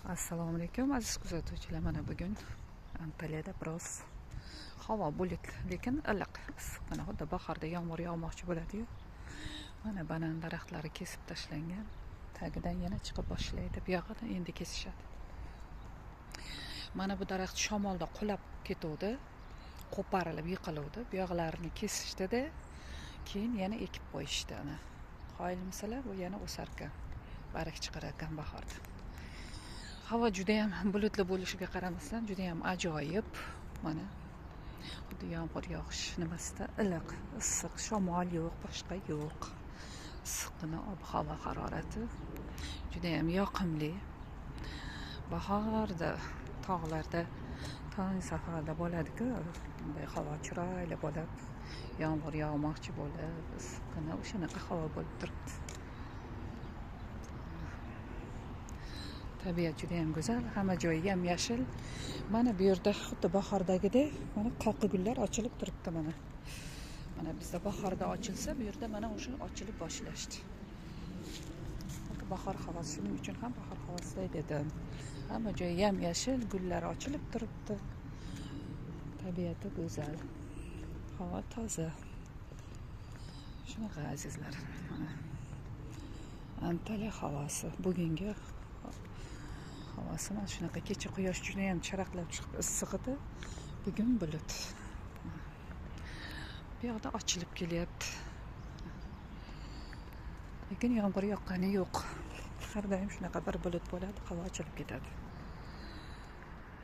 Assalomu alaykum aziz kuzatuvchilar. Mana bugun Antaliyada biroz havo bulut, lekin iliq, issiq. Mana xuddi bahorda yomg'ir yog'moqchi bo'ladi-yu. Mana banan daraxtlari kesib tashlangan. Tagidan yana chiqib boshlaydi. Bu yog'ini endi kesishadi. Mana bu daraxt shamolda qulab ketuvdi, qo'parilib yiqiluvdi. Bu yoqlarini kesishdida, keyin yana ekib qo'yishdi ana. Qoyilmisalar, bu yana o'sar ekan. Barg chiqar ekan bahorda. Havo juda ham bulutli bo'lishiga qaramasdan juda ham ajoyib. Mana xuddi yomg'ir yog'ish nimasida iliq, issiq, shamol yo'q, boshqa yo'q. Issiqqina ob-havo harorati juda ham yoqimli. Bahorda tog'larda tong saharda bo'ladi-ku, bunday havo chiroyli bo'lib, yomg'ir yog'moqchi bo'lib, issiqqina o'shanaqa havo bo'lib turibdi. Tabiat juda ham go'zal, hamma joyi yam-yashil. Mana bu yerda xuddi bahordagidek mana qoqi gullar ochilib turibdi mana. Mana bizda bahorda ochilsa, bu yerda mana o'sha ochilib boshlashdi. Bahor havosi, shuning uchun ham bahor havosida dedim. Hamma joyi yam-yashil, gullar ochilib turibdi. Tabiati go'zal. Havo toza. Shunaqa azizlar. Mana Antaliya havosi bugungi havosi mana shunaqa. Kecha quyosh juda ham charaqlab chiqib issiq edi. Bugun bulut. Bu yoqda ochilib kelyapti. Lekin yomg'ir yoqqani yo'q. Har doim shunaqa bir bulut bo'ladi, havo ochilib ketadi.